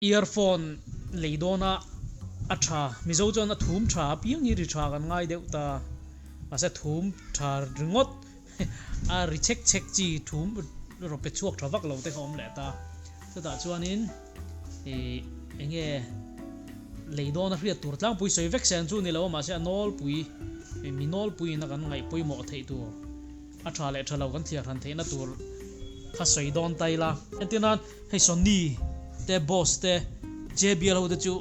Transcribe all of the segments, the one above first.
Earphone lei dawna a tha. Mizo chuan a thum tha apiang hi ri tha kan ngai deuh ta. Mahse thum tha ringawt a ri chhek chhek chi thum rawh pe chhuak tha vak lo te kha awm leh ta. Chutah chuanin ih eng nge lei dawna hriat tur tlangpui sawi vek se ang chu ni lo a mahse a nawlpui mi nawlpuiin a kan ngaih pawimawh theih tur. A tha leh tha lo kan thliar han theihna tur kha sawi dawn ta ila. Entir nan hei Sony te Bose te JBL ho te chu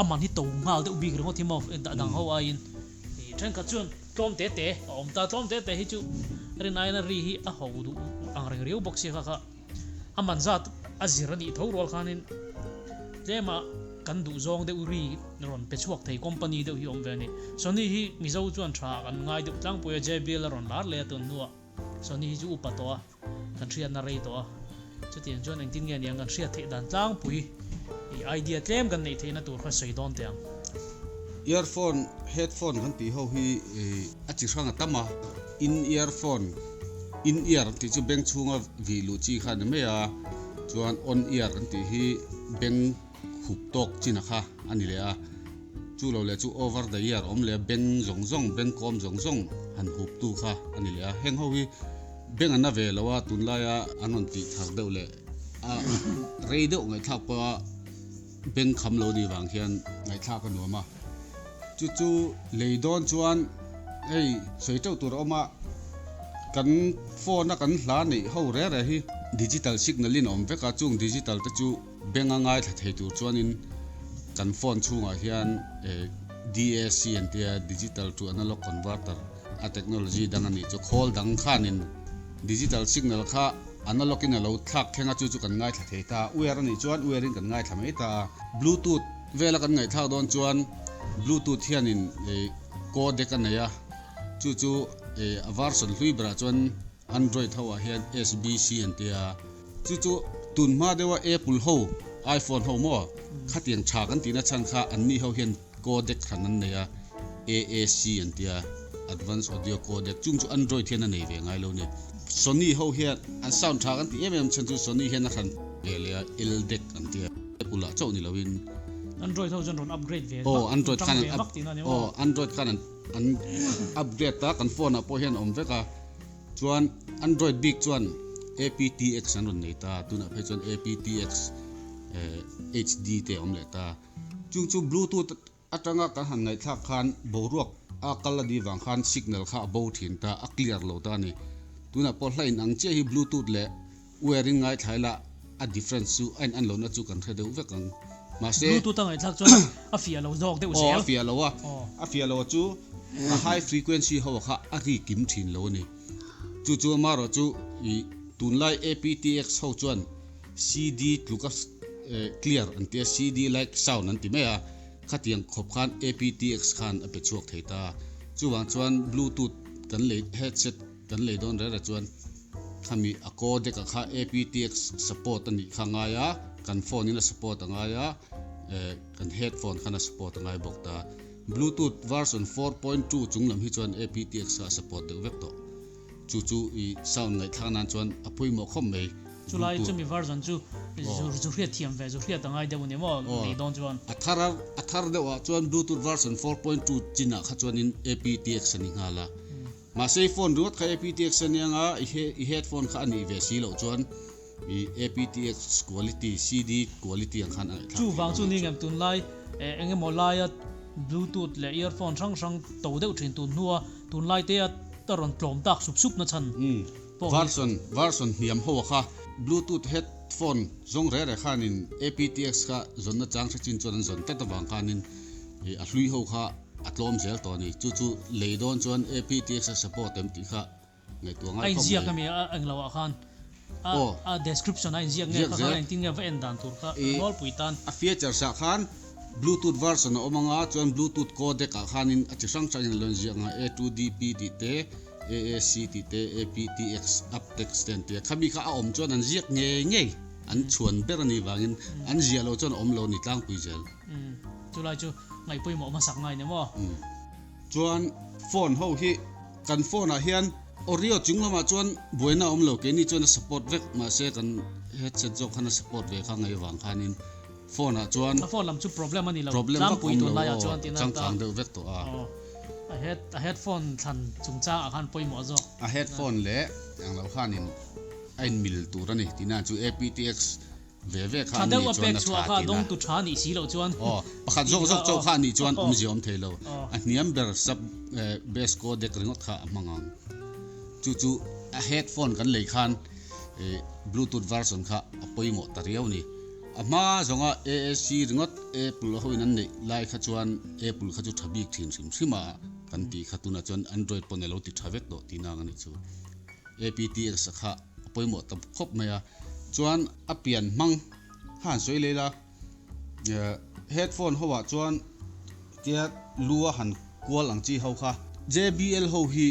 a man hi to nghal deuh bik ringawt hi maw dang ho aiin ih thenkhat chuan tlawm te te a awm ta tlawm te te hi chu rin aiin a ri hi a ho duh ang reng riau bawk sia kha kha. A man zat a zir a nih tho rual khanin tlema kan duh zawng deuh ri rawn pe chhuak thei company deuh hi awm ve a ni. Sony hi Mizo chuan tha kan ngai deuh tlangpui a, JBL a rawn lar leh a tun hnuah Sony hi chu upa tawh a, kan hriatna rei tawh a, chutiang chuan engtin nge niang kan hriat theih dan tlangpui i idea tlem kan neih theihna tur kha sawi dawn teh ang. Earphone, headphone kan tih ho hi a chi hrang a tam a, in earphone, in ear an tih chu beng chhunga vih luh chi kha a ni mai a, chuan on ear an tih hi beng hup tawk chin a kha a ni leh a, chu lo leh chu over the ear awm leh a beng zawng zawng beng kawm zawng zawng han hup tu kha a ni leh a, heng ho hi beng an na ve lo a tunlaia an rawn tih thar deuh leh a rei deuh ngaihthlak pawha. Beng kham lo nih vang hian ngaihthlak a nuam a, chu chu lei dawn chuan hei sawi teuh tur a awm a, kan phone a kan hla neih ho reh reh hi digital signal in a awm vek a, chung digital te chu beng a ngaithla thei tur chuanin kan phone chhungah hian DAC an tia digital to analog converter a technology dang a nih chu khawl dang khanin digital signal kha Analog in a lo thlak thleng a chu chu kan ngaithla thei ta a, wire a nih chuan wire in kan ngaithla mai ta a. Bluetooth vela kan ngaihthlak dawn chuan Bluetooth hianin codec a nei a, chu chu a version hlui berah chuan Android ho ah hian SBC an ti a, chu chu tun hma deuha Apple ho iPhone ho maw khatiang tha kan tihna chhan kha anni ho hian codec hran an nei a, AAC an ti a, Advanced Audio Codec, chung chu Android hian a nei ve ngai lo ni. Sony ho hian an sound tha kan ti em em chhan chu Sony hian a hran ve leh a, LDAC an ti a, Apple ah chauh ni loin. Android ho chuan rawn upgrade ve vak, tang ve vak tihna a ni maw? Aw, Android khan an upgrade a, kan phone ah pawh hian a awm vek a, chuan Android bik chuan aptX an rawn nei ta, tunah phei chuan aptX HD te a awm leh ta. Chung chu Bluetooth atanga kan han ngaihthlak khan boruak a kal a nih vang khan signal kha a bo thin ta, a clear lo ta a ni. Tunah pawh hla inang chiah hi Bluetooth leh wire in ngaithla ila a difference chu a in an lohna chu kan hre deuh vek ang. Mahse. Bluetooth a ngaihthlak chuan a fiah lo zawk deuh zel. Aw a fiah lo a, a fiah lo chu a high frequency ho kha a ri kim thin lo a ni. Chu chu amaherawh chu ih tunlai aptX ho chuan CD tluka clear an ti a, CD like sound an ti mai a, khatiang khawp khan aptX khan a pe chhuak thei ta. Chuvang chuan bluetooth kan lei headset kan lei dawn reng reng chuan khami a codec ah kha aptX support a nih kha a ngai a, kan phone in a support a ngai a, kan headphone khan a support a ngai bawk ta. Bluetooth version 4.2 chung lam hi chuan aptX kha a support deuh vek tawh. Chu chu i sound ngaihthlak nan chuan a pawimawh khawp mai. Chulai chumi version chu zu hriat thiam ve, zu hriat a ngai deuh a ni maw nei dawn chuan. A thar a thar deuh ah chuan Bluetooth version 4.2 chin ah kha chuanin aptX a ni nghal a. Mahse i phone ringawt kha aptX a nia nga i headphone kha a nih ve si loh chuan i aptX quality, CD quality ang khan a ngaihthlak theih loh. Chuvang chu ni ngem tunlai eng emaw laia Bluetooth leh earphone hrang hrang to deuh thin tun hnua tunlai te a rawn tlawm tak sup sup na chhan pawh hi. Version version hniam ho a kha Bluetooth headphone zawng reh reh khanin aptX kha zawnna chang hre chin chuan an zawn tlat avang khanin a hlui ho kha a tlawm zel tawh a ni. Chu chu lei dawn chuan aptX a support em tih kha ngaihtuah ngai khawp mai. A inziak ami a englo ah khan a description a inziak nge kha khan engtin nge va en dan tur kha nawlpui tan. A features ah khan Bluetooth version a awm anga chuan Bluetooth codec ah khanin a chi hrang hrangin a lo inziak anga A2DP tih te, AAC tih te, aptX, aptX te an ti a. Khami kha a awm chuan an ziak ngei ngei an chhuan ber a nih vangin an ziah loh chuan a awm lo a ni tlangpui zel. Chulai chu ngaihpawimawh hmasak ngai ni maw? Chuan phone ho hi Kan phone ah hian audio chung lamah chuan buaina a awm lo, keini chuan a support vek mahse kan headset zawk khan a support ve kha ngei avang khanin Phone ah chuan A phone lam chu problem a ni lo. Problem vak Tlangpui awm lo tunlai ah aw, chuan tihna ta. Changkang deuh vek tawh a. Aw, a head a headphone thlan chungchang ah khan pawimawh zawk. A headphone leh eng lo khanin a in mil tur a ni tihna chu aptx ve ve kha Tha an deuh nih a chuan pek a chhuah tha kha tihna. dawngtu tha nih si loh chuan. Aw, pakhat zawk zawk chauh kha a nih chuan awmzia awm thei lo. A hniam ber sub bass codec ringawt kha a hmang ang. Chu chu a headphone kan lei khan bluetooth version kha a pawimawh ta riau a ni. A hma zawnga AAC ringawt Apple hoin an neih lai kha chuan Apple kha chu tha bik thin hrim hrim a kan tih kha tunah chuan Android pawn a lo ti tha vek tawh tihna ang a nih chu. APTX a kha a pawimawh ta khawp mai a. Chuan a pian hmang kha han sawi leh ila headphone ho ah chuan tia lu a han kual ang chi ho kha JBL ho hi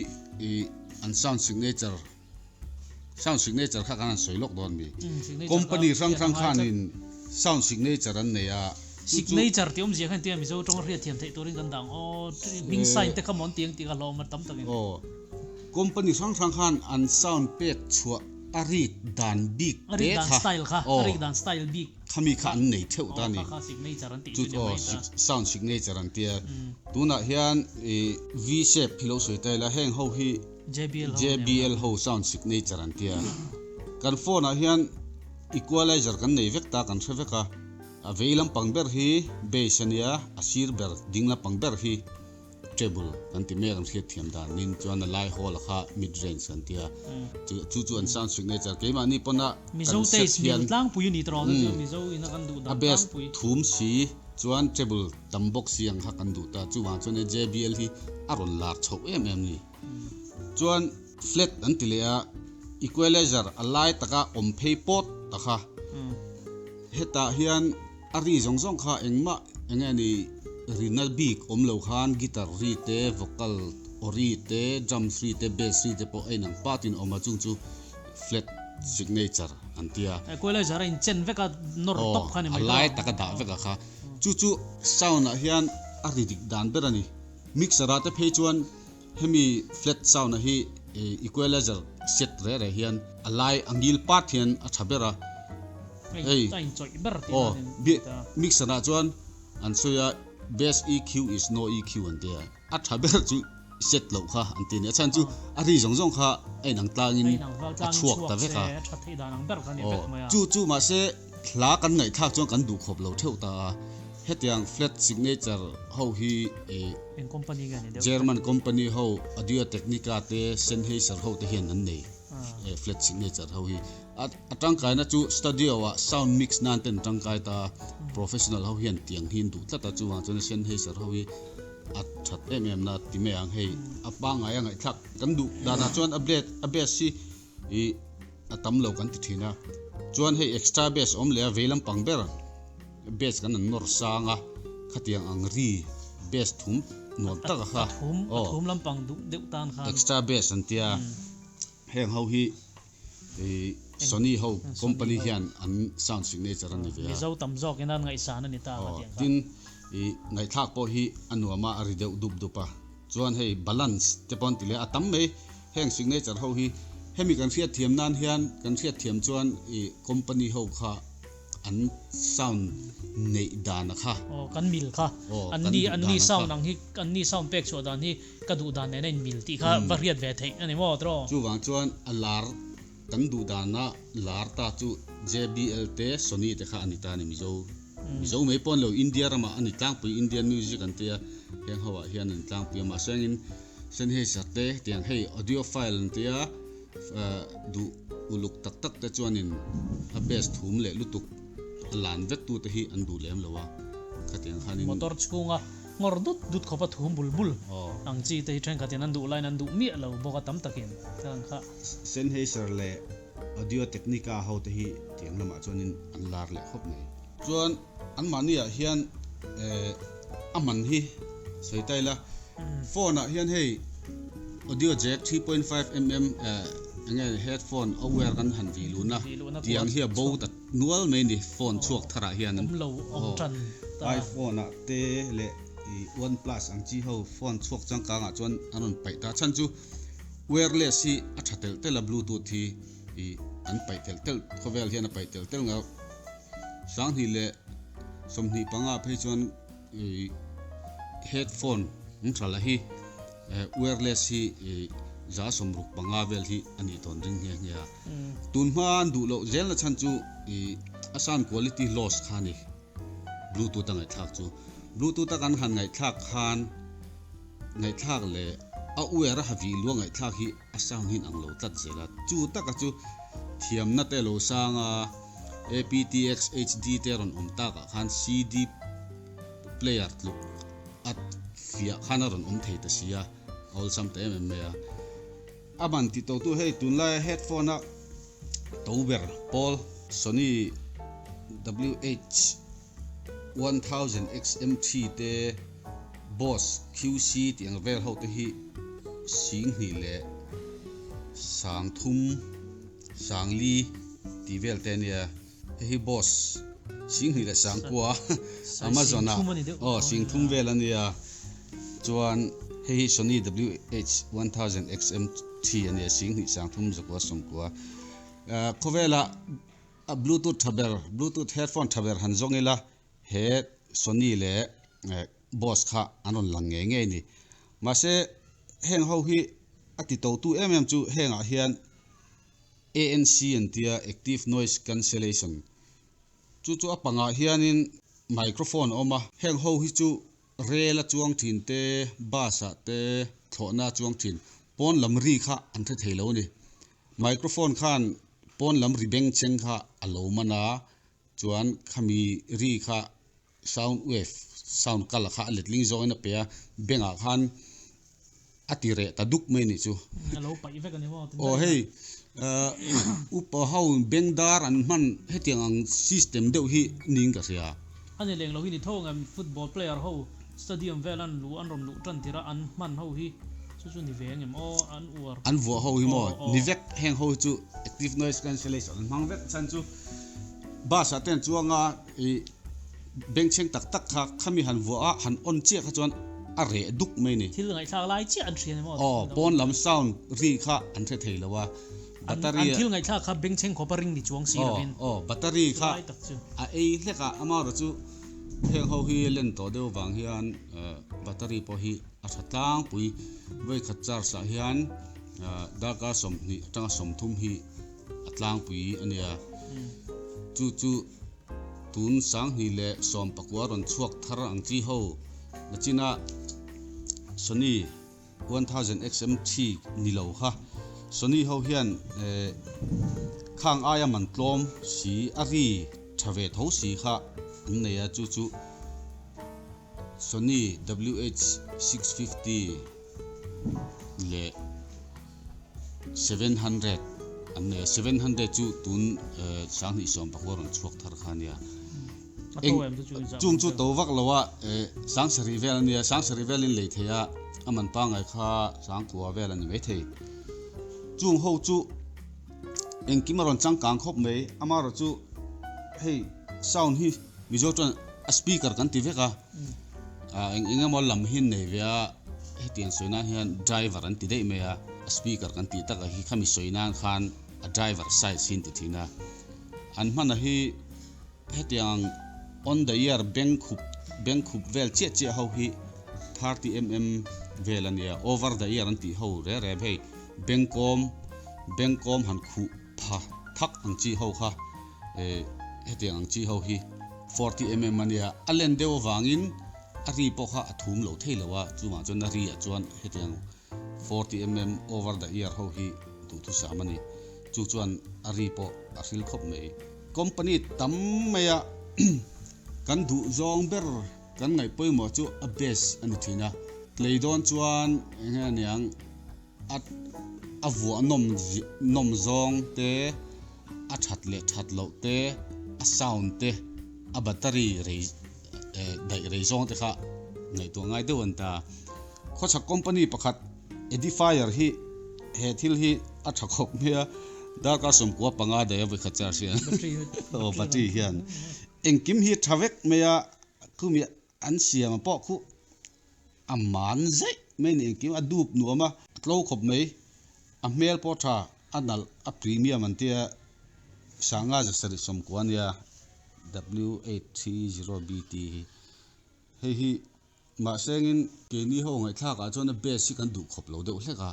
ih an sound signature Sound signature kha kan han sawi lawk dawn mi? Company hrang hrang khanin sound signature an nei a. Signature tih awmzia khan tia Mizo tawng a hriat thiam theih turin kan dang aw. Hming sign te kha maw an ti ang tih ka hlawm a tam takin. Aw. Company hrang hrang khan an sound pek chhuah a rik dan bik te kha. A rik dan style kha. A rik dan style bik. Khami kha an nei theuh ta a ni. Aw kha kha signature an tih chu ni mai ta. Sound signature an tia. Tunah hian V shape hi lo sawi ta ila heng ho hi JBL ho sound signature an tia. Kan phone ah hian equalizer kan nei vek ta kan hre vek a, a vei lampang ber hi bass a nia, a sir ber ding lampang ber hi treble kan ti mek an hriat thiam dan nin chuan a lai hawl a kha mid range kan tia. Chu chu an sound signature keimahni pawn a kan set hian a bass thum si chuan treble tam bawk si ang kha kan duh ta chuvang chuan JBL hi a rawn lar chhoh em em ni. Chuan flat an ti leh a, equalizer a lai taka awm phei pawt ta kha. Hetah hian a ri zawng zawng kha engmah eng nge ni rina bik awm lo khan guitar ri te, vocal aw ri te, drums ri te, bass ri te pawh a inang patin a awm a, chung chu flat signature an ti a. Equalizer a inchen vek a, nawr tawp kha ni mai Aw, a lai taka dah vek a kha. Chu chu sound ah hian a ri dik dan ber a ni. Mixer ah te phei chuan Hemi flat sound a hi equalizer set reh reh hian a lai a ngil part hian a tha ber a. Hei aw mixer ah chuan an sawi a best EQ is no EQ an ti a, a tha ber chu set loh kha an ti a ni. A chhan chu a ri zawng zawng kha a inang tlangin a chhuak ta vek a. Aw chu chu mahse Hla kan ngaihthlak chuan kan duh khawp lo theuh ta a, hetiang flat signature ho hi Eng company nge ni deuh? German company ho Audio Technica te Sennheiser ho te hian an nei flat signature ho hi. A tangkaina chu studio ah sound mix nan ten tangkai ta a, professional ho hian tiang hi an duh tlat a, chuvang chuan Sennheiser ho hi a that em em na ti mai ang hei a pangngai a ngaihthlak kan duh danah chuan a blade a bass hi I a tam lo kan ti thin a, chuan hei extra bass awm leh a vei lampang ber bass kan an nawr sang a, khatiang ang ri bass thum nuam tak a kha aw thum lampang duh deuh tan khan extra bass an tia heng ho hi i Sony ho company hian an sound signature a ni ve a, Mizo tam zawk in an ngaihsan a ni ta khatiang kha. Tin i ngaihthlak pawh hi a nuam a, a ri deuh dup dup a. Chuan hei balance te pawh an ti leh a, a tam mai heng signature ho hi hemi kan hriat thiam nan hian kan hriat thiam chuan ih company ho kha an sound neih dan a kha. Aw kan mil kha Aw an kan ni duh an dan ni a kha. sound ang hi an ni sound pek chhuah dan hi ka duh dan nen a in mil tih kha va hriat ve theih a ni maw tiraw? Chuvang chuan a lar kan duh dana lar ta chu JBL te Sony te kha a ni ta a ni Mizo. Mizo mai pawh an lo India ramah a ni tlangpui Indian music an tia heng ho ah hian an tlangpui a mahse engin Sennheiser te tiang hei audio file an tia duh uluk tak tak te chuanin a bass thum leh lutuk a lan vek tu te hi an duh lem lo a khatiang khanin Motor chhunga ngawr dut dut khawpa thum bul bul ang chi te hi thenkhatin an duh laiin an duh miah lo bawk a tam takin khang kha. Sennheiser leh Audio Technica ho te hi tiang lamah chuanin an lar leh khawp mai. Chuan anmahni ah hian a man hi sawi ta ila, phone ah hian hei audio jack 3.5 mm enge headphone a wire kan han vih luhna tiang hi a bo ta nual mai ni phone chhuak tharah hian iPhone ah te leh OnePlus ang chi ho phone chhuak changkang ah chuan an rawn paih ta chhan chu Wireless hi a tha telh telh a, bluetooth hi ih an paih telh telh, khawvel hian a paih telh telh nga. Sanghnih leh 25 phei chuan ih headphone an hralh hi wireless hi ih 65 vel hi a nih tawn ring nghe nghe a. Tun hma an duh loh zel na chhan chu ih a sound quality loss kha a ni bluetooth a ngaihthlak chu. Bluetooth a kan han ngaihthlak khan ngaihthlak leh a wire a ha vih luah ngaihthlak hi a sound hi in ang lo tlat zel a. Chu taka chu thiamna te lo sang a, APTX HD te rawn awm takah khan CD player tluk a fiah khan a rawn awm thei ta si a, a awlsam ta em em mai a. A man ti totu hei tunlaia headphone a to ber pawl Sony WH 1000 XM3 te Bose QC tih ang vel ho te hi 2000 leh 3000 4,000 tih vel te a nia. Hei hi Bose 2000 leh 9000 Amazon ah aw 30,000 vel a nia. Chuan hei hi Sony WH 1000 XM3 a nia 2000 3,000 990. Khawvelah A bluetooth tha ber, bluetooth headphone tha ber han zawng ila he Sony leh Bose kha an rawn lang ngei ngei a ni. Mahse heng ho hi a ti totu em em chu hengah hian ANC an tia Active Noise Cancellation chu chu a pangah hianin microphone a awm a, heng ho hi chu Rel a chuang thin te, bus ah te thlawhna a chuang thin pawn lam ri kha an hre thei lo a ni. Microphone khan pawn lam ri beng cheng kha a lo man a, chuan khami ri kha sound wave, sound kal kha a letling zawngin a pe a, bengah khan a ti reh ta duk mai a nih chu. A lo paih vek a ni maw? Aw hei, upa ho beng dar an hman hetiang ang system deuh hi niin ka hria. A ni leng lo hi ni tho ang em, football player ho Stadium vel an luh an rawn luh tan tirh a an hman ho hi chu chu ni ve ang em aw an uar. An vuah ho hi maw ni vek heng ho hi chu active noise cancellation an hmang vek chhan chu bus ah te an chuang a ih bengchheng tak tak kha khami han vuah a han on chiah kha chuan a reh duk mai ni. Thil ngaihthlak lai chiah an hria ni maw. Aw pawn lam sound ri kha an hre thei lo a battery an thil ngaihthlak kha bengchheng khawp a ring ni chuang si lovin. Aw aw battery kha a ei hlek a amaherawhchu chu. Heng ho hi len tawh deuh vang hian battery pawh hi a tha tlangpui. Vawikhat charge ah hian darkar 20 atanga 30 hi a tlangpui a nia. Chu chu tun 2019 rawn chhuak thar ang chi ho nachina Sony 1000 XM3 ni lo kha Sony ho hian khang aia man tlawm si a ri tha ve tho si kha an nei a chu chu Sony WH-650 leh 700 an nei a 700 chu tun 2019 rawn chhuak thar kha a nia. Chung chu to vak lo a, 7000 vel a nia, 7000 velin lei thei a, a man pangngai kha 9000 vel a ni maithei. Chung ho chu engkim a rawn changkang khawp mai, amaherawh chu hei sound hi Mizo chuan a speaker kan ti vek a, eng eng emaw lam hi an nei ve a, hetiang sawi nan hian driver an ti daih mai a, a speaker kan tih takah hi khami sawi nan khan a driver size hi an ti thin a, an hmana hi. Hetiang on the ear beng khup beng khup vel chiah chiah ho hi 30mm vel a nia, over the ear an tih ho re re hei beng kawm beng kawm han khuh pha thak ang chi ho kha eh hetiang ang chi ho hi 40mm a nia, a len deuh avangin a ri pawh kha a thum lo thei lo a, chuvang chuan a ri ah chuan hetiang 40mm over the ear ho hi duhthusam a ni, chu chuan a ri pawh a hril khawp mai. Company tam maia kan duh zawng ber kan ngaih pawimawh chu a best a ni thin a, tlei dawn chuan eng nge aniang a a vuah nawm nawm zawng te, a that leh that loh te, a sound te, a battery rei eh daih rei zawng te kha ngaihtuah ngai deuh a ni ta. Khawchhak company pakhat Edifier hi he thil hi a tha khawp mai a, darkar 95 daih a vawikhat charge hian aw battery hian engkim hi tha vek mai a, khumi an siam pawh khu a man zeih mai a ni engkim a dup nuam a, a tlo khawp mai, a hmel pawh tha a nalh a premium an tia 5090 ania. W830BT hi. Hei hi mahsengin keini ho ngaihthlak ah chuan a bass hi kan duh khawp lo deuh hlek a.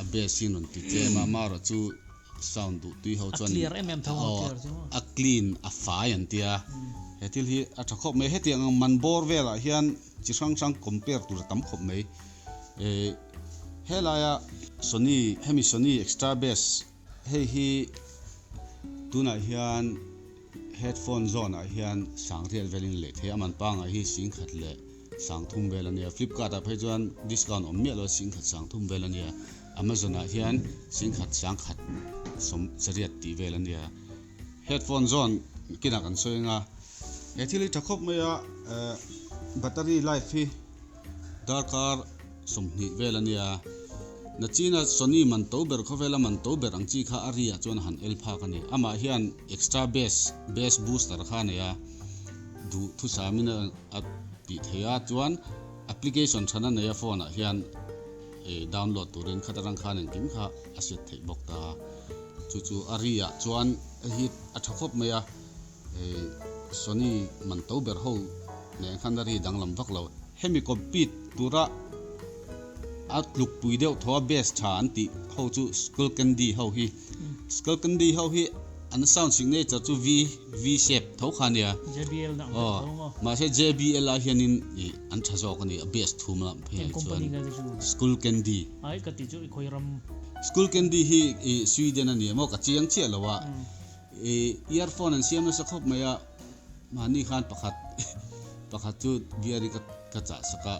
A bass hi rawn ti tlem a, amaherawh chu sound duh tui ho chuan a clean a fai an tia. He thil hi a tha khawp mai. Hetiang ang man bawr velah hian chi hrang hrang compare tur a tam khawp mai. Helaia Sony hemi Sony extra bass Hei hi tunah hian headphone zawn ah hian sangriat velin leh thei a man pangai hi singkhat leh sangthum vel a nia flipkart ah phei chuan discount awm miah lo a singkhat sangthum vel a nia amazon ah hian singkhat sangkhat sawm chariat tih vel a nia headphone zawn kinah kan sawi anga he thil hi tha khawp mai a eh battery life hi Darkar 20 vel a nia. Nachina Sony man to ber khawvela man to ber ang chi kha a ri ah chuan a han el phak a ni. Amah hian extra bass, bass booster kha a nei a, duh thusamin a tih thei a, chuan application than a nei a phone ah hian download turin khat atang khan engkim kha a set theih bawk ta. Chu chu a ri ah chuan hei hi a tha khawp mai a. Sony man to ber ho nen khan a ri danglam vak lo. Hemi compete tura a tlukpui deuh tho a best tha an tih ho chu Skullcandy ho hi. Skullcandy ho hi an sound signature chu V, V shape tho kha ania. JBL na ang deuh tho maw? Mahse JBL ah hianin an tha zawk a ni, a best thum lam phei ah chuan. Skullcandy. Ai ka ti chu i khawi ram. Skullcandy hi Sweden a ni emaw ka chiang chiah lo a. I earphone an siam nasa khawp mai a, mahni khan pakhat pakhat chu biari ka ka chah sak a,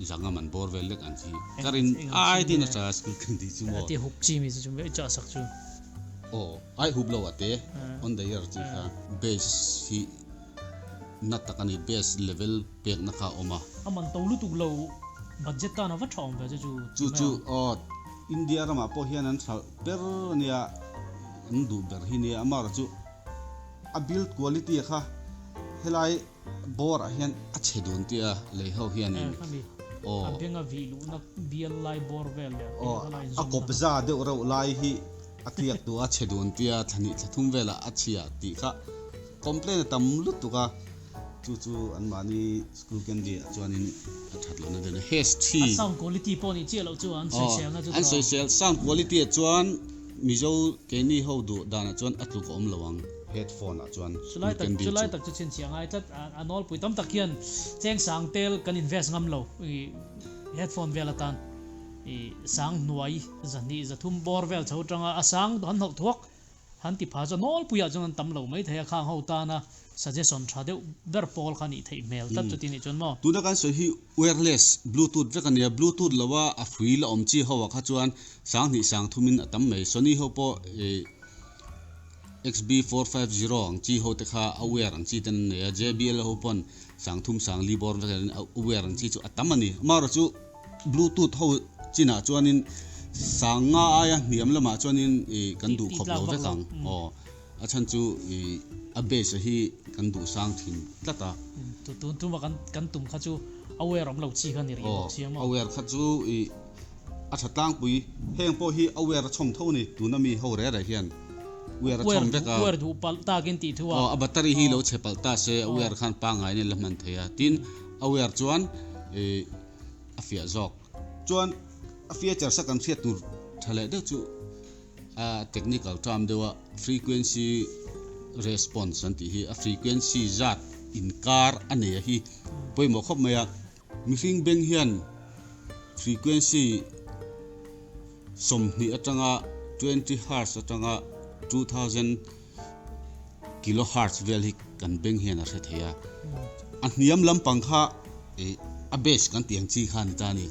zanga man bawr vel lek an thi. Ka rin ai din a tha school kan tih chu maw. Ati hup chi mi chu chu i chah sak chu. Aw, ai hup lo a te, on the ear chi kha. Bass hi na tak a ni, bass level pek na kha a awm a. A man to lutuk lo budget tan a va tha awm ve chu chu. Chu chu aw, India ramah pawh hian an hralh ber a nia. An duh ber hi nia amaherawh chu a build quality kha helai bawr ah hian a chhe dun tia lei ho hianin aw a benga vih luhna bial lai bawr vel leh aw a kawp za deuh reuh lai hi a tliak duh a chhe dun tia thlahnih thla thum velah a chhia tih kha complaint a tam lutuk a chu chu anmahni school candy ah chuanin a that lohna deuh a ni H3 A sound quality pawh nih chiah loh chu an sawisel na chu an sawisel sound quality ah chuan Mizo keini ho duh danah chuan a tluk a awm lo ang headphone ah chuan Chulai tak candy chulai chu. tak chu chhinchhiah ngai tlat a nawlpui tam tak hian cheng sang tel kan invest ngam lo i headphone vel atan i sang hnuai zahnih zathum bawr vel chho tanga a sang han hnawh thuak Han ti pha chu nawlpuiah chuan an tam lo mai thei a, khang ho tana suggestion tha deuh ber pawl kha nih theih hmel tlat chuti nih chuan maw? Tuna kan sawi hi wireless bluetooth vek a nia, bluetooth lova a hrui la awm chi ho ah kha chuan sanghnih sang thumin a tam mai. Sony ho pawh XB450 ang chi ho te kha a wire ang chi ten an nei a, JBL ho pawn sang thum sang li bawr vek in a wire ang chi chu a tam a ni. Amaherawhchu chu Bluetooth ho chinah chuanin sanga aia hniam lamah chuanin ih kan duh khawp lo vek ang aw a chhan chu ih a base a hi kan duh sang thin tlat a. Tun tuma kan kan tum kha chu aware awm lo chi kha ni rih bawk si a maw. Aw aware kha chu ih a tha tlangpui heng pawh hi aware a chhawm tho a ni tuna mi ho reh reh hian aware a chhawm vek a. Aware duh palh takin tih thu a. Aw a battery hi lo chhe palh ta se aware khan pangngai in a la hman thei a tin aware chuan ih. a fiah zawk. Chuan a features a kan hriat tur tha leh deuh chu a technical term deuh a frequency response an tih hi a frequency zat inkar a nei a hi pawimawh khawp mai a. Mihring beng hian frequency 20 atanga 20 hertz atanga 2000 kilohertz vel hi kan beng hian a hre thei a, a hniam lampang kha ih a bass kan tih ang chi kha a ni ta a ni.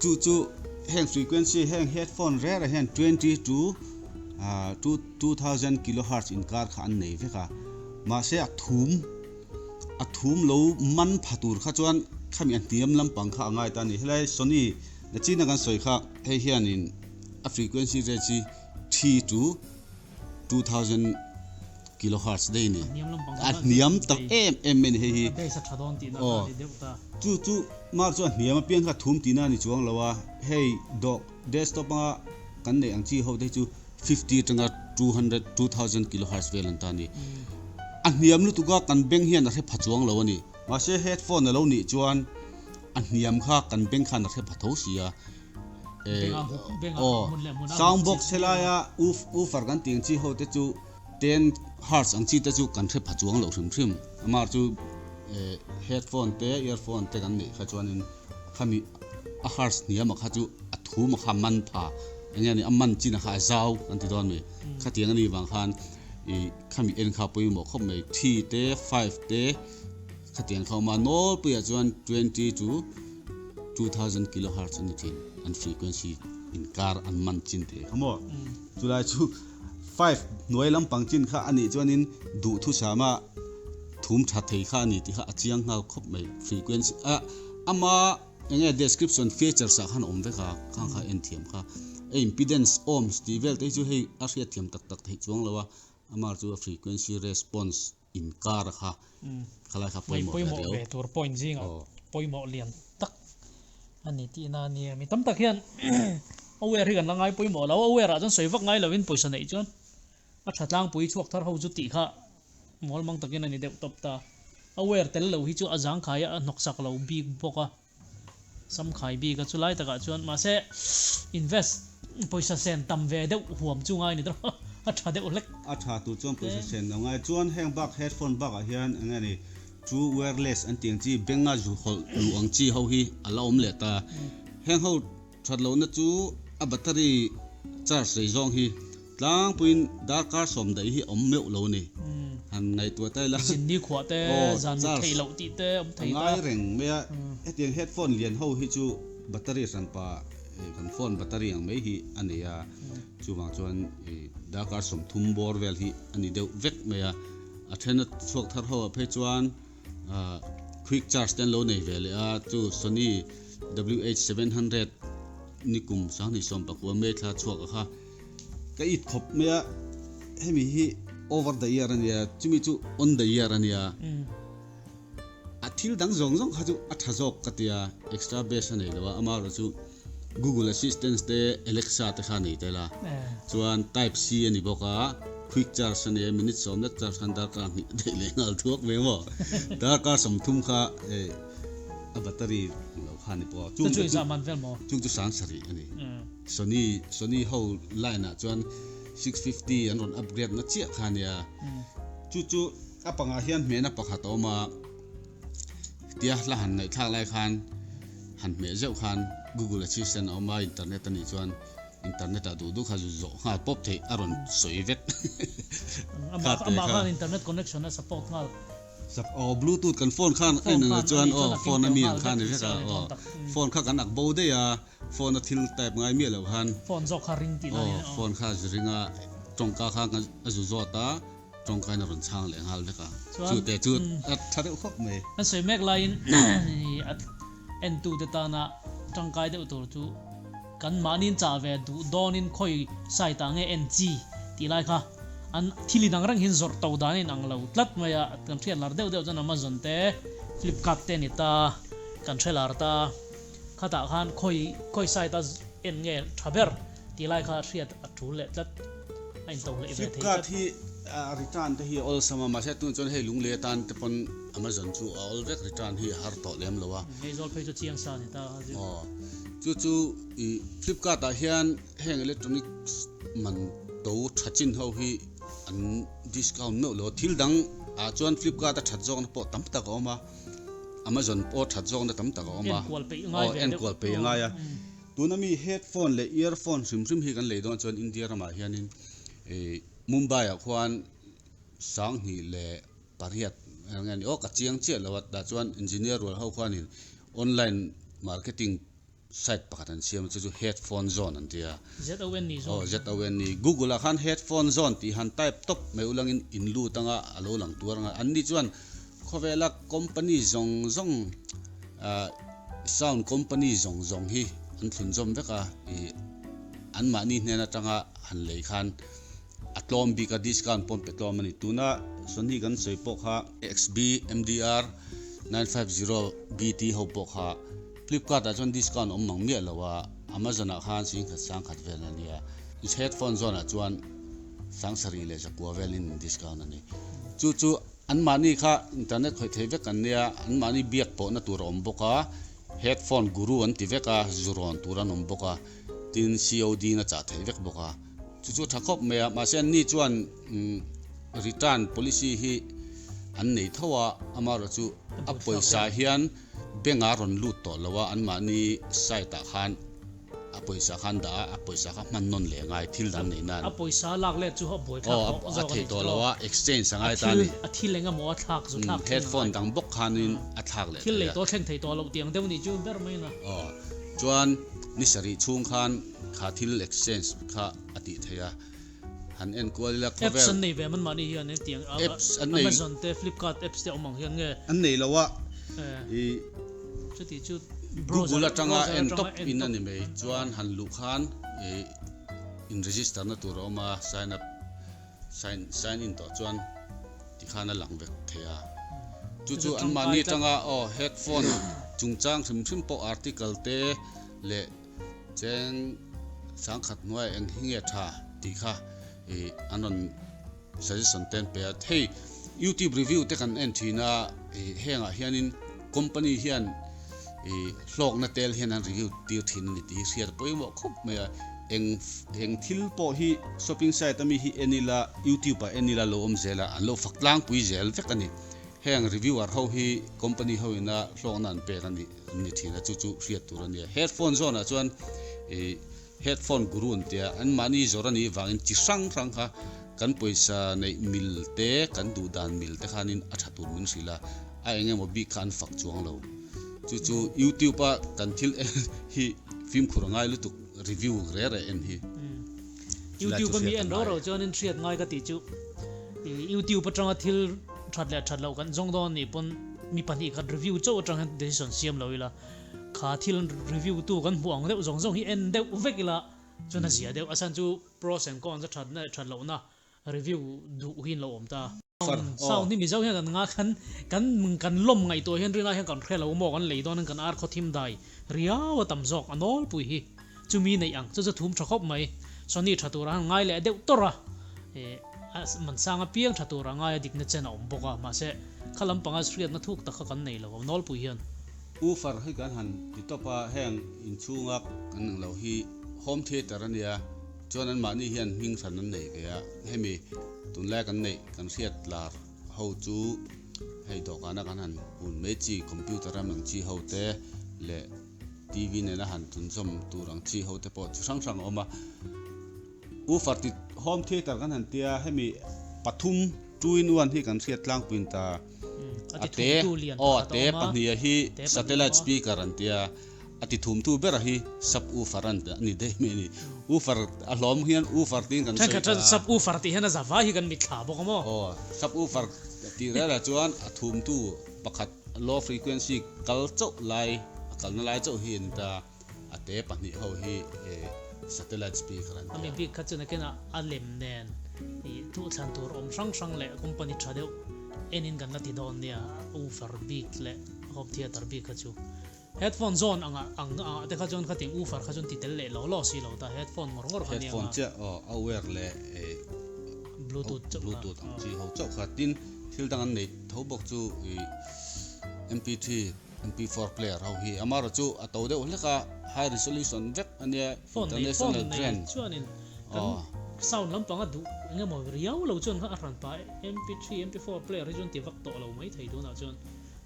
Chu chu heng frequency heng headphone rera hian 20 to ah 2000 kilohertz inkar kha an nei vek a, mahse a thum a thum lo man pha tur kha chuan khami a hniam lampang kha a ngai ta a ni. Helai Sony nachina kan sawi kha hei hianin a frequency range hi 3 to 2000 kilohertz daih a ni. A hniam tak em em mai a ni hei hi. Aw chu chu mar chu a hniam apiang kha thum tihna a ni chuang lo a, hei dawh desktop anga kan neih ang chi ho te hi chu 50 atanga 200 2000 kilohertz vel an ta a ni. A hniam lutuk a kan beng hian a hre pha chuang lo a ni. Mahse headphone a lo nih chuan a hniam kha kan beng khan a hre pha tho si a. Aw, sound box helaia woofer kan tih ang chi ho te chu 10 hertz ang chi te chu kan hre pha chuang lo hrim hrim. Amah chu headphone te earphone te kan neih kha chuanin khami a hertz hniam a kha chu a thum a kha man pha eng nge ni a man chin a kha a zau kan ti dawn mai. Khatiang a nih vang khan ih khami en kha pawimawh khawp mai 3 te 5 te khatiang kha awm a nawlpuiah chuan 20 to 2000 kilohertz a ni thin an frequency inkar an man chin thei kha maw. Chulai chu 5 hnuai lampang chin kha a nih chuanin duhthusama thum tha thei kha a ni tih kha a chiang nghal khawp mai frequency a ama eng nge description features ah khan a awm vek a khang kha en thiam kha a impedance ohms tih vel te hi chu hei a hriat thiam tak tak theih chuang lo a amah chu a frequency response inkar kha khalai kha pawimawh ve pawimawh ve tur point zingah pawimawh lian tak a ni tihna a nia mi tam tak hian aware hi kan la ngai pawimawh lo aware ah chuan sawi vak ngai lovin pawisa neih chuan a tha tlangpui chhuak thar ho chu tih kha mual mang takin a ni deuh tawp ta aware tel lo hi chu a zangkhai a hnawk sak lo bik bawk a samkhai bik a chulai takah chuan mahse invest pawisa sen tam ve deuh huam chu ngai ni tawh a tha deuh hlek. A tha tur chuan pawisa sen lo ngai chuan heng bak headphone bakah hian eng nge ni true wireless an tih ang chi benga zu hawlh luh ang chi ho hi a la awm leh ta heng ho that lohna chu a battery charge rei zawng hi tlangpuiin darkar sawm daih hi awm meuh lo a ni han ngaihtuah ta ila zin ni khuah te zan mut theih loh tih te awm thei ta ngai reng mai a hetiang headphone lian ho hi chu battery hranpa kan phone battery ang mai hi a nei a chuvang chuan darkar 30 bawr vel hi a ni deuh vek mai a a then a chhuak thar ho ah phei chuan quick charge te an lo nei ve leh a chu Sony WH-700 nikum 2019 May thla chhuak a kha ka it khawp mai a hemi hi over the ear a nia chumi chu on the ear a nia a thil dang zawng zawng kha chu a tha zawk ka tia extra bass a nei lo a amaherawh chu Google Assistant te Alexa te kha nei tel a chuan type C a ni bawk a quick charge a nia minute 10 lek charge khan darkar hnih a daih leh nghal thuak mai maw darkar 30 kha a battery lo kha ni pawh chung chu chung chu 7000 a ni Sony Sony ho line ah chuan 650 an rawn upgrade na chiah kha nia chu chu a pangah hian hmehna pakhat a awm a tia hla han ngaihthlak lai khan han hmeh zeuh khan Google Assistant a awm a internet a nih chuan internet ah duh duh kha zu zawh nghal pawp theih a rawn sawi vek amah khan internet connection a support nghal aw bluetooth kan phone khan a inang chuan aw phone a mi ang khan ni vek a aw phone kha kan ak bo daih a phone a thil type ngai miah loh khan phone zawk kha ring tih na ni aw phone kha zu ring a tawngka khan a zu zawt a tawngkain a rawn chhang leh nghal vek a chu te chu a tha deuh khawp mai. Kan sawi mek laiin a entute tana tangkai deuh tur chu kan mahniin chah ve duh dawnin khawi site ah nge en chi tih lai kha an thil inang reng hian zawrh to dan a inang lo tlat mai a, kan hriat lar deuh deuh chuan Amazon te Flipkart te a ni ta, kan hre lar ta, khatah khan khawi khawi site a en nge tha ber tih lai kha hriat a tul leh tlat a into leh ve thei tlat. Flipkart hi return te hi a awlsam a, mahse tun chuan hei lunglei atan te pawn Amazon chu a awl vek return hi a har tawh lem lo a. Hei zawl phei chu chiang sa a ni ta a zir. Aw chu chu i Flipkart ah hian heng electronics man to tha chin ho hi an discount meuh lo a, thil dang ah chuan Flipkart a that zawkna pawh tam tak a awm a, Amazon pawh that zawkna tam tak a awm a, aw enkual peih a ngai a. Tuna mi headphone leh earphone hrim hrim hi kan lei dawn chuan India ramah hianin ih Mumbai ah khuan 2008 eng nge ni aw ka chiang chiah lo a tah chuan engineer rual ho khuanin online marketing site pakhat an siam a chu chu headphone zone an ti a aw ZONE Google ah khan headphone zone tih han type tawp mai ulangin in lut anga a lo lang tuar anga an ni chuan khawvela company zawng zawng ah sound company zawng zawng hi an thlun zawm vek a ih an mahni hnen atanga han lei khan a tlawm bik a discount pawh an pe tlawm a ni tuna Sony kan sawi pawh kha XB MDR 950 BT ho pawh kha Flipkart ah chuan discount awm mang miah lo a Amazon ah khan 10,000 1,000 vel a nia headphone zone ah chuan 7100 velin discount a ni chu chu. Anmahni kha internet khawih thei vek an nia, anmahni biak pawhna tur a awm bawk a, headphone guru an ti vek a, zu rawn tur an awm bawk a, tin COD in a chah thei vek bawk a, chu chu a tha khawp mai a, mahse anni chuan return policy hi an nei tho a, amaherawhchu a pawisa hian bank ah a rawn lut tawh lo a, anmahni site ah khan. A pawisa kha an dah a, a pawisa kha hman nawn leh ngai thil dang nei nan. A pawisa lak let chu a buai thlak tawh zawk a ni tawh lo a, exchange a ngai ta a ni. A thil eng emaw a thlak zu thlak thleng a ngai. Headphone dang bawk khanin a thlak leh thei a. Thil lei tawh thleng thei tawh loh tiang deuh nih chu ber mai na. Aw, chuan ni sarih chhung khan kha thil exchange kha a tih theih a, han en kual ila khawvel. Apps an nei ve man mahni hian hetiang Apps an nei. Amazon te Flipkart apps te awm ang hian nge. An nei lo a, i. Chuti chu Google atanga en tawp in a ni mai chuan han luh khan ih in register na tur a awm a sign up sign sign in tawh chuan tikhan a lang vek thei a chu chu an mahni atanga aw headphone chungchang hrim hrim pawh article te leh cheng sangkhat hnuaiah eng hi nge tha tih kha ih an rawn Suggestion te an pe a, hei youtube review te kan en thin a, ih hengah hianin company hian ih hlawkna tel hian an review tir thin a ni tih hi hriat a pawimawh khawp mai a, eng eng thil pawh hi shopping site ami hi en ila youtube ah en ila lo awm zel a, an lo fak tlangpui zel vek a ni, heng reviewer ho hi company ho ina hlawkna an pek a ni an ni thin a chu chu hriat tur a ni a, headphone zawnah chuan ih. Headphone guru an tia, anmahni zawrh a nih vangin chi hrang hrang kha kan pawisa neih mil te, kan duh dan mil te khanin a tha tur min hrilh a, a eng emaw bik kha an fak chuang lo. Chu chu YouTube a kan thil en hi fimkhur a ngai lutuk review reh reh en hi. YouTube a mi en ro ro chuanin hriat ngai ka tih chu YouTube atanga thil that leh that loh kan zawng dawn anih pawn mi pahnih khat review chauh atang hian decision siam lo ila. Kha thil review tu kan hmuh ang deuh zawng zawng hi en deuh vek ila chuan a zia deuh. A chhan chu pros and cons a thatna leh that lohna review duh hi an lo awm ta. Sound hi Mizo hian kan nga khan kan kan lawm ngaihtuah hian rinai hian kan hre lo maw kan lei dawn in kan ar khaw thim dai riau a tam zawk a nawlpui hi chumi neih ang chu chu thum tha khawp mai. Sony tha tura han ngai leh deuh tawrh a eh a man sang apiang tha tura ngai a dikna chen a awm bawk a mahse kha lampanga hriatna thuk tak kha kan nei lo a nawlpui hian. Woofer hi kan han ti tawp a, heng inchhunga kan ang lo hi home theatre a nia, chuan anmahni hian hming hran an nei ve a, hemi tunlai kan neih kan hriat lar ho chu hei dawhkana kan han hun mai chi computer ram ang chi ho te leh TV nena han tunzawm tur ang chi ho te pawh chi hrang hrang a awm a. Woofer ti home theatre kan han tia hemi pathum two in one hi kan hriat tlangpuiin ta a te aw a te pahnih a hi satellite speaker an tia a ti thumtu ber a hi sub woofer an ni daih mai a ni woofer a hlawm hian woofer tiin kan sawi ta sub woofer tih hian a za vai hi kan mitthla bawk a maw aw sub woofer tih rel ah chuan a thumtu pakhat low frequency kal chauh lai a kalna lai chauh hi a ni ta. A te pahnih ho hi satellite speaker an tia. Ami bik kha chu nakinah a lem nen ih thuhthlan tur awm hrang hrang leh company tha deuh enin kan la ti dawn nia woofer bik leh home theatre bik kha chu headphone zawn angah ang angah te kha chuan khatiang woofer kha chuan ti tel leh lo lo si lo ta headphone ngawr ngawr kha nia Headphone chiah aw a wire leh ih bluetooth chauh kha bluetooth ang chi ho chauh kha tin thil dang an neih tho bawk chu ih mp3 MP4 player ho hi amaherawh chu a to deuh hlek a, high resolution vek a nia, international brand. Chuanin kan sound lampang a duh eng emaw riau lo chuan kha a hran pah MP3, MP4 player hi chuan ti vak tawh lo mai thei tunah chuan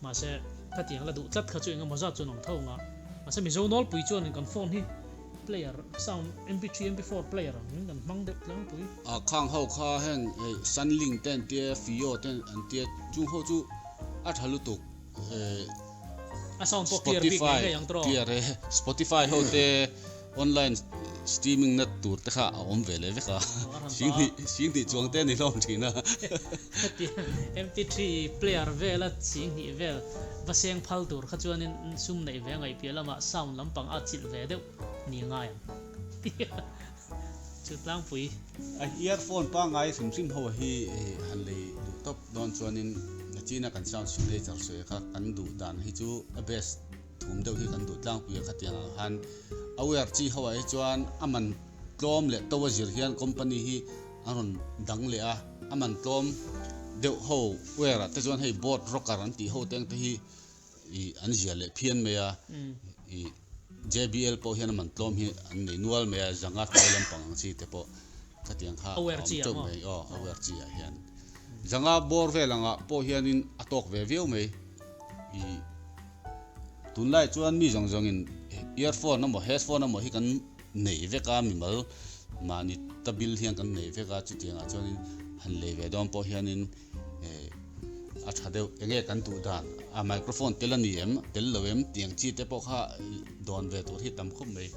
mahse khatiang la duh tlat kha chu eng emaw zat chuan awm tho ang a, mahse Mizo nawlpui chuanin kan phone hi player sound MP3, MP4 player ang in kan hmang deuh tlangpui. A khang ho kha heng Sunlink te an tia, Fio te an tia chung ho chu a tha lutuk. A sound pawh clear bik ngei ngei ang tawh. Clear e. Spotify ho te online streaming na tur te kha a awm ve leh vek a. Sing hnih chuang te a ni hlawm thin a. MP3 player vel a sing hnih vel va seng phal tur kha chuanin sum neih ve a ngaih piah lamah sound lampang a chilh ve deuh ni ngai ang. Chu tlangpui. A earphone pangngai hrim hrim ho hi han lei duh tawp dawn chuanin nachina kan sound signature sawi kha kan duh dan hi chu a best thum deuh hi kan duh tlangpui a khatiang ang khan a wire chi ho ah hi chuan a man tlawm leh to a zir hian company hi a rawn dang leh a a man tlawm deuh ho wear ah te chuan hei boat rocker an tih ho te ang te hi ih an zia leh phian mai a ih JBL pawh hian a man tlawm hi an nei nual mai a zanga hnuai lampang ang chi te pawh khatiang kha a awm teuh mai aw a wear chi ah hian zanga bawr vel angah pawh hianin a tawk ve viau mai ih tunlai chuan mi zawng zawngin earphone emaw headphone emaw hi kan nei vek a mimal mahni ta bil hian kan nei vek a chutiangah chuanin han lei ve dawn pawh hianin eh a tha deuh eng nge kan duh dan a microphone tel a ni em tel lo em tih ang chi te pawh kha dawn ve tur hi tam khawp mai.